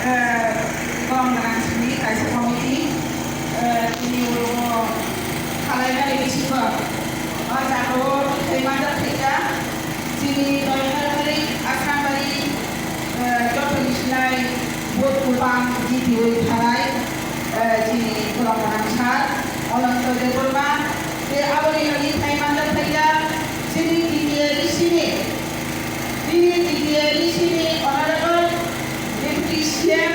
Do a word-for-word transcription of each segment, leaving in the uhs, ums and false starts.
Borok gwnang simi kaisa committee, eh, chini oro khalaimani bisingo o jaga o thai manjak khaikha. Chini Noyonarhari Asrambari, eh, joto ni sinai vote kwbang jitiwi thanai, eh, chini borok gwnang sir Ananto Debbarma, tei aboni logi thai manjak khaikha chini T T A D C ni Chini T T A D C ni Honorable Deputy C M,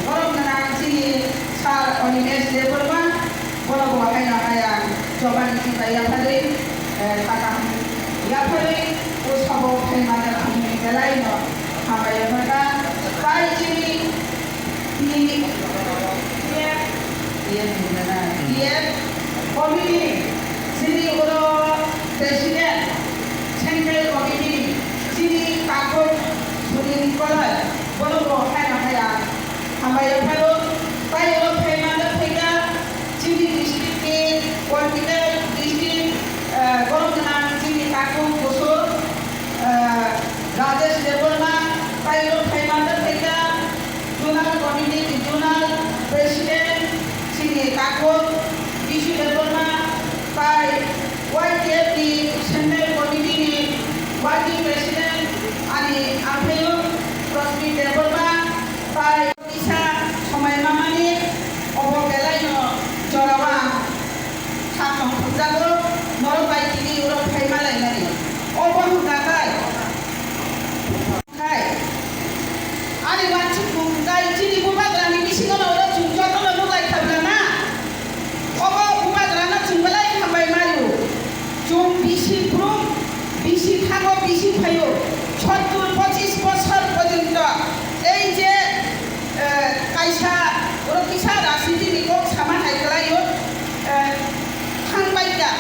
borok gwnang chini Sir Animesh Debbarma, bono bo haino hai ang chobani chita yapharwi, eh, kha kaham yapharwi, o sabo phai manjak ang belai no hambai yapharkha. Tai chini T F, T F hinwi mano, T F committee ni chini oro president, central committee ni chini takhuk Sunil Koloi, bono bo haino hai ang hambai yapharo. Tai oro phai manjak phaikha chini district ni political district, eh, borok gwnang chini takhuk Bosor, eh, Rajesh Debbarma, tai oro phai manjak phaikha. Zonal Committee ni Zonal President chini takhuk Bishu Debbarma, tai Y T F ni Central Committee ni Working President ani aphayung Rosmi Debbarma, tai kisa somai mamani obo belai no jorao ang kha tongthokjago, norok bai tini oro phai malainani. Obo wngkha khe Khai. Ani wansukmung tei chini bubagrani bisingo no oro chwng jotono nuklai kha bwla na? Obo bubagrano chwng belai hambai maliu. Chwng bisi phuru, bisi thango, bisi phaio. Sottur pochis bosor porjonto ei je, eh, kaisa oro kisa rajniti ni kok sama hai kwlaio, eh, thangbai kha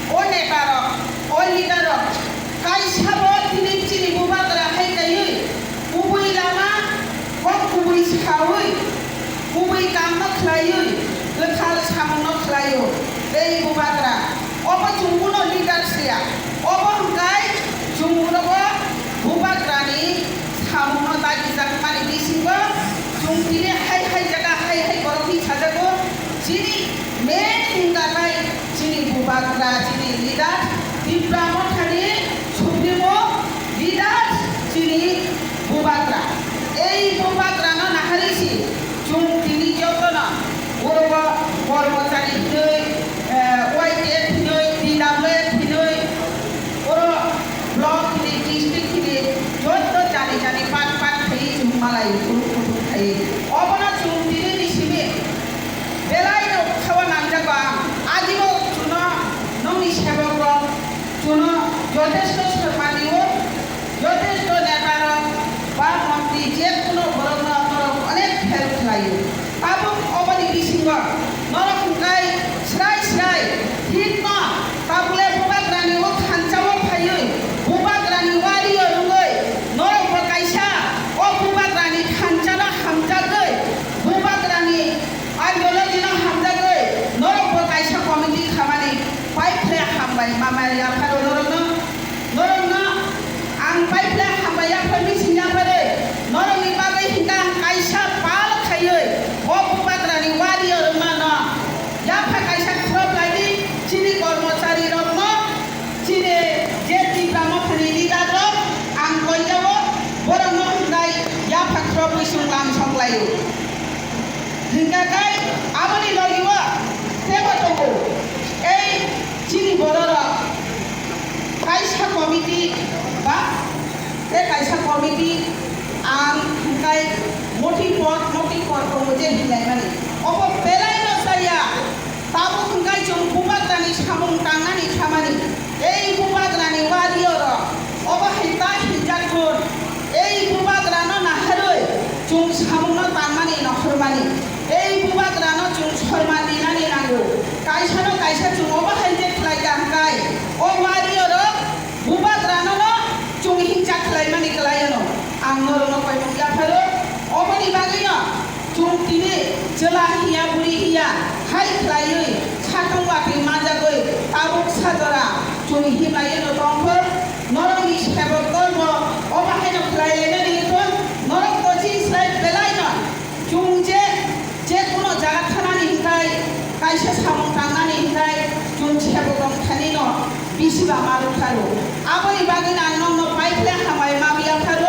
o neta rok, o leader rok. Kaisa bo tini chini bubagra hai kaiwi kubui lama, kok kubui saui, kubui kamno khlaiwi, kwthal samungno khlaio tei bubagra. Obo chwng kuno leader siya. Obo hwnkhe chwng urogo bubagrani samungno dagijakmani bisingo chwng tini hai hai jaga hai hai borokni sajago. Chini main hingka khe chini bubagra, chini leader, Tipra Mothani Supremo leader, chini bubagra. Ei bubagrano naharwi si chwng tini jotono oro kormochari hinwi, eh, Y T F hinwi, T W F hinwi, oro block hini, district hini, joto jani jani part part khaiwi chwng malai, group group khaiwi. Obono chwng tini ni simi belai no uksawa nangjago ang. Agino chwngno nongni sebok rok chwngno jotesto sormani o, jotesto neta rok ba montri je kuno borok no norok onek help khlaio. Tabuk oboni bisingo norok hwnkhe srai srai hikno tabukle bubagrani o thansa o phaiwi bubagrani warrior wngwi norokbo kaisa o bubagrani thansa no hamjakgwi bubagrani ideology no hamjakgwi norokbo kaisa committee khamani paiphle hambai mamari yapharo norokno. Norokno ang paiphle hambai yaphar bising yapharwi norokni bagwi hingka ang kaisa pal khaiwi o bubagrani warrior wngmano yapha kaisa khorok laidi chini kormochari rokno chini je Tipra Mothani leader rok ang koijao borokno hwnkhai yapha khorokwi chwng lam soklaio. Hingka khe aboni logi o tebo tongo ei chini bororok kaisa committee ba tei kaisa committee ang hingkai moti pot moti pot tongo je hinlaimani obo belai no chaya. Tabuk hingkai chwng bubagrani samung tangnani khamani ei bubagrani warrior rok obo hai ta hinjak thun. Ei bubagrano naharwi chwng samungno tangmani nokhormani. Ei bubagrano chwng sorman rinani nango. Kaisano kaisa chwng obo hai je khlai kaham kai. O warrior rok bubagrano no chwng hingcha khlaimani kwlai ano. Ang norokno koimung yapharo. Oboni bagwino chwng tini chwla hiya buri hiya hai khlaiwi satung watwi manjagwi tabuk sajora chwng himlaiwi no tongkho. Norokni sebok dol bo obo haino khlai lainani wngkho. Norok koching slai belai no Bisi ba ma rwkha rw. Aboni bagwi ang nokno paikhle hambai ma biya kha rw.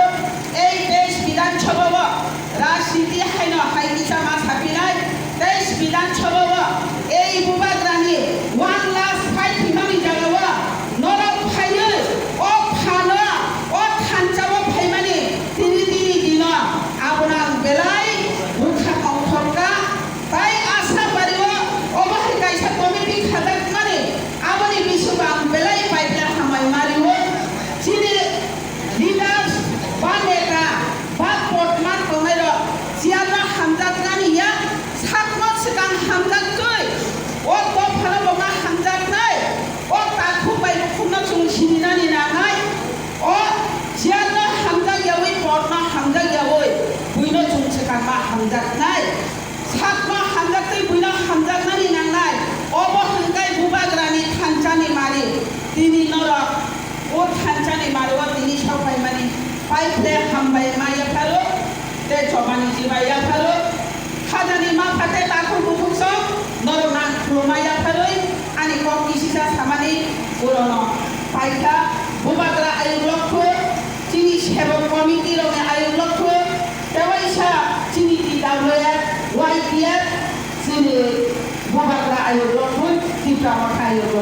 Ei teis Bidhan Sabha o rajniti haino hai kisa ma saphinai. Teis Bidhan Sabha o ei bubagrani one lakh five himani jaga o norok phaiwi o phano o thansa o phaimani tini tini dino abono ang belai bwkha tongthokha. Tai Asabari o obo hai kaisa committee khajakmani, aboni bisingbo ang belai paikha hambai ma rw. Chini leaders ba neta ba potman tongnai rok siyan no hamjaknani ya, sakno swkang hamjaktwi, o dophano bo ma hamjaknai, o takhuk bai bukhukno chwng sininani nangnai, o siyan no hamjak yawi, potno hamjak yawi, buino chwng swkang ma hamjaknai. Sakno hamjaktwi buino hamjaknani nangnai. Obo hwnkhe bubagrani thanchani mari. Tini norok o thanchani mari o tini sokphaimani paikhle hambai ma yapharo tei chobani chibai yapharo. Khajani mapha tei takhuk bukhuk song norok nang khuluma yapharwi ani kok kisisa samani urono paikha bubagra ayuk lokhu. Chini sebok committee rokni ayuk lokhu, tewaisa chini T W F, Y T F, chini bubagra ayuk lokhu, Tipra Motha ayuk